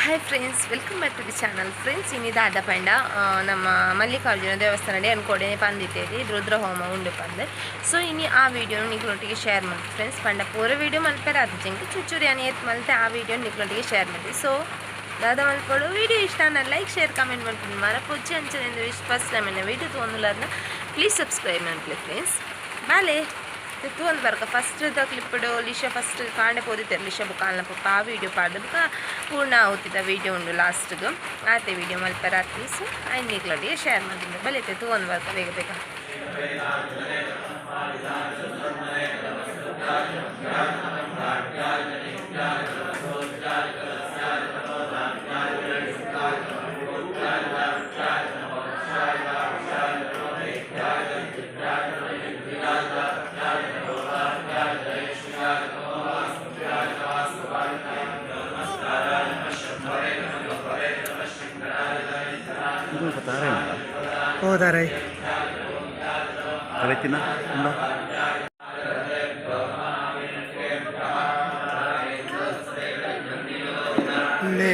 Hi friends, welcome back to the channel. Friends, ಇನಿ ದಾದ ಪಂಡ ನಮ್ಮ ಮಲ್ಲಿಕಾರ್ಜುನ ದೇವಸ್ಥಾನ ಅನ್ಕೋಡೆ ಪಂದಿತ್ತೇರಿ ರುದ್ರ ಹೋಮ ಉಂಡು ಪಂದ್. ಸೊ ಇನಿ ಆ ವಿಡಿಯೋ ನಿಕ್ಲೊಟ್ಟಿಗೆ ಶೇರ್ ಮಲ್ತೆ ಫ್ರೆಂಡ್ಸ್. ಪಂಡ ಪೂರ ವಿಡಿಯೋ ಮಲ್ಪೆರ ಅದು ಚುಚ್ಚುರಿ ಅನಿ ಏತ್ ಮಲ್ತೆ ಆ ವಿಡಿಯೋ ನಿಕ್ಲೊಟ್ಟಿಗೆ ಶೇರ್ ಮಲ್ತೆ. ಸೊ ದಾದ ಮಲ್ಪೊಡು ವಿಡಿಯೋ ಇಷ್ಟ ಲೈಕ್ ಶೇರ್ ಕಮೆಂಟ್ ಮಲ್ಪುಂಡು ಮರ ಪೊಜ್ಜಿ ಅಂಚನೆ ಫಸ್ಟ್ ಟೈಮ್ ವಿಡಿಯೋ ತೋಂದುಲಾರ್ನ ಪ್ಲೀಸ್ ಸಬ್ಸ್ಕ್ರೈಬ್ ಮಲ್ಪಲೆ ಫ್ರೆಂಡ್ಸ್. ಬಾಲೆ ತೂವೊಂದು ಬರ್ಕ first the clipped Lisha first ಕಾಂಡೆ ಪೋದಿತ್ತೆರ್ ಲಿಶಾ ಬೊಕ್ಕ ಅಲ್ನ ಪೊಪ್ಪ ಆ ವಿಡಿಯೋ ಪಾಡ್ದು ಬೊಕ್ಕ ಪೂರ್ಣ ಆವತಿದ ವಿಡಿಯೋ ಉಂಡು ಲಾಸ್ಟ್ಗ್ ಆತೆ ವಿಡಿಯೋ ಮಲ್ಪೆರ ಆತ್ನಿ. ಸೊ ಐನ್ ನಿಕ್ಲೊಟ್ಟಿಗೆ ಶೇರ್ ಮಲ್ತುಂಡು ಬಲೆತೆ ತೂವೊಂದು ಬರ್ಕ ಬೇಗ ಬೇಗ. ಇದು ತಾರೆ ಉಂಟಾ? ಓ ದಾರೈ. ತಲೆತಿನ ಉಂಡಾ? ಉಂದೆ.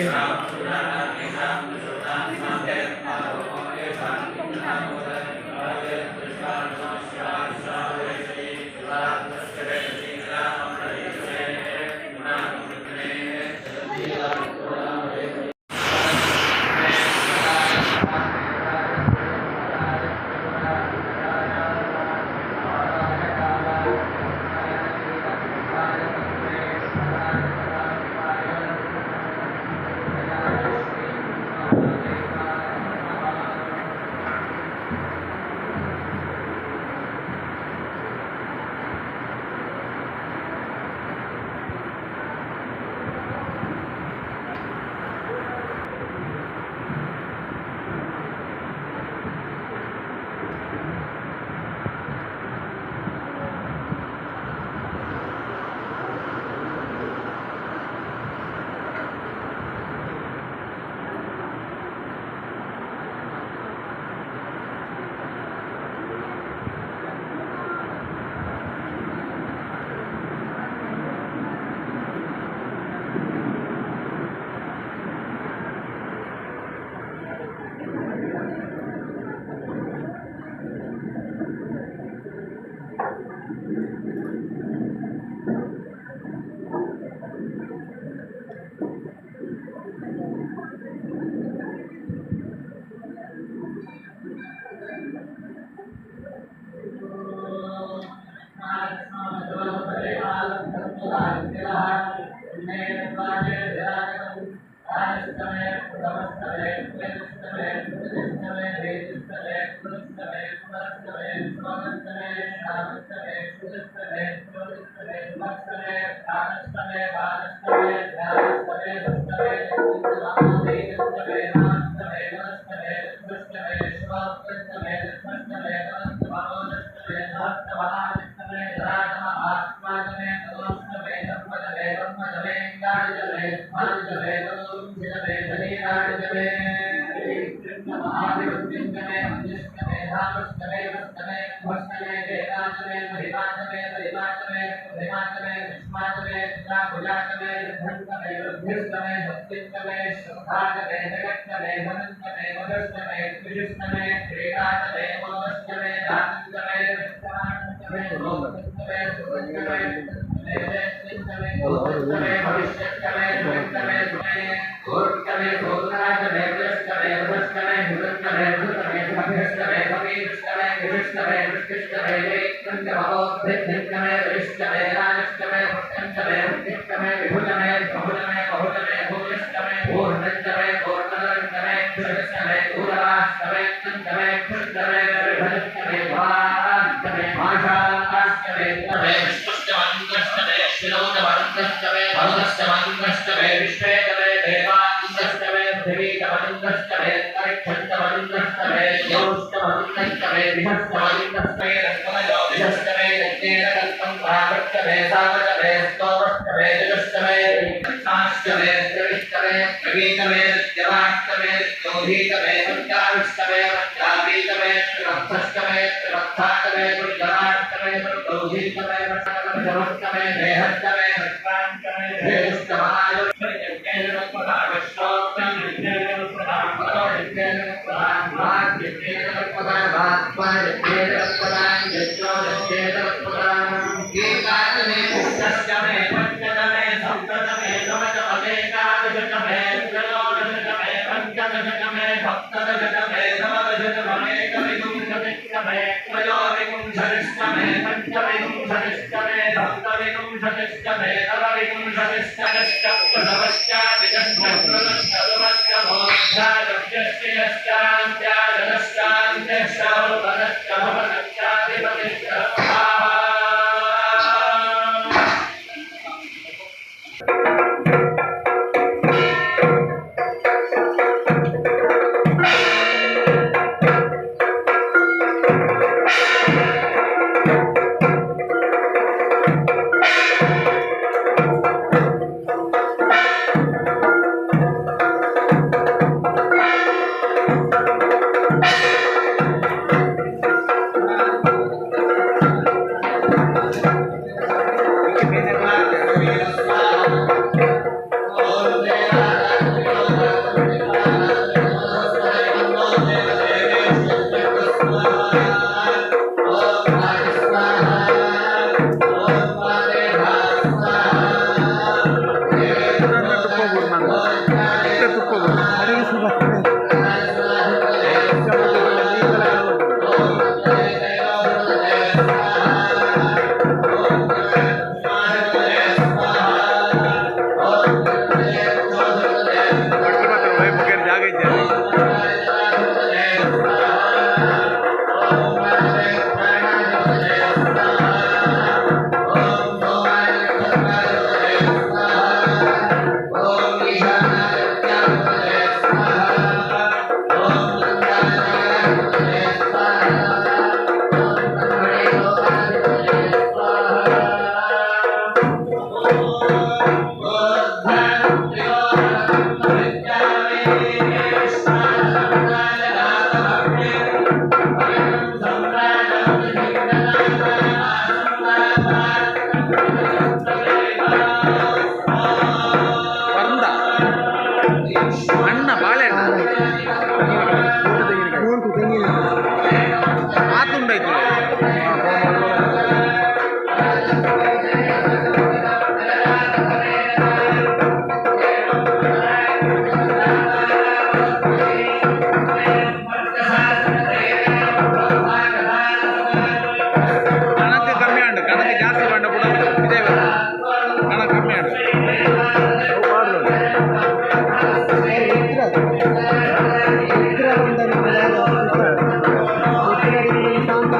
ಶಾಂತ.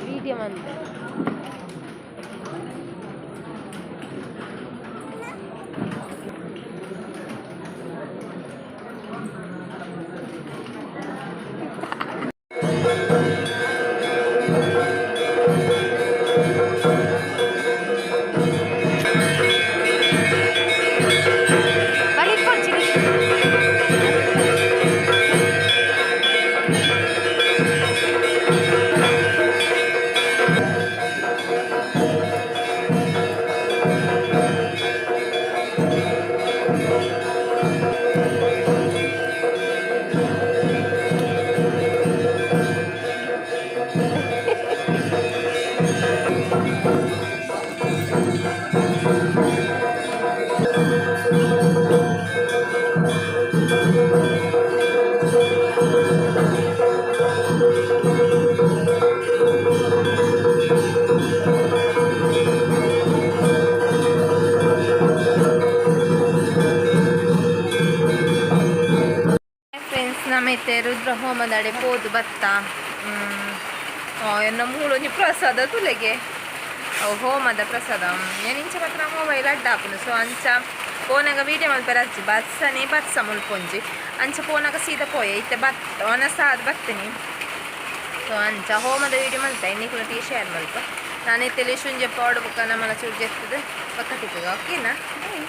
Video ಮಂತೆ ನಮೈತೆ ರುದ್ರ ಹೋಮದಡೆ ಪೋದು ಬತ್ತ ಎನ್ನ ಮೂಲೊಂಜಿ ಪ್ರಸಾದ ತುಲೆಗೆ ಅವು ಹೋಮದ ಪ್ರಸಾದ ಇಂಚ ಮಾತ್ರ ಮೊಬೈಲ್ ಅಡ್ಡ ಆಪುಂಡು. ಸೊ ಅಂಚ ಪೋನಾಗ ವೀಡಿಯೋ ಮಲ್ಪೆರ ಅಜ್ಜಿ ಬಸ್ಸನೆ ಬತ್ಸ ಮುಲ್ಪೊಂಜಿ ಅಂಚ ಪೋನಾಗ ಸೀದಾ ಪೋಯ ಇತ್ತೆ ಬತ್ ಒನಸಾದ್ ಬತ್ತೀನಿ. ಸೊ ಅಂಚ ಹೋಮದ ವೀಡಿಯೋ ಮಲ್ತ ಇನ್ನಿಕುಲ ಶೇರ್ ಮಲ್ಪ ನಾನು ಇತ್ತೆ ಶುಂಜೆ ಪಾಡು ಬೊಕ್ಕ ನಮ್ಮಲ ಚೂರು ಜೆತ್ತದ ಬೊಕ್ಕ ತಿಕ್ಕಗ ಓಕೆನಾ. ಬಾಯ್.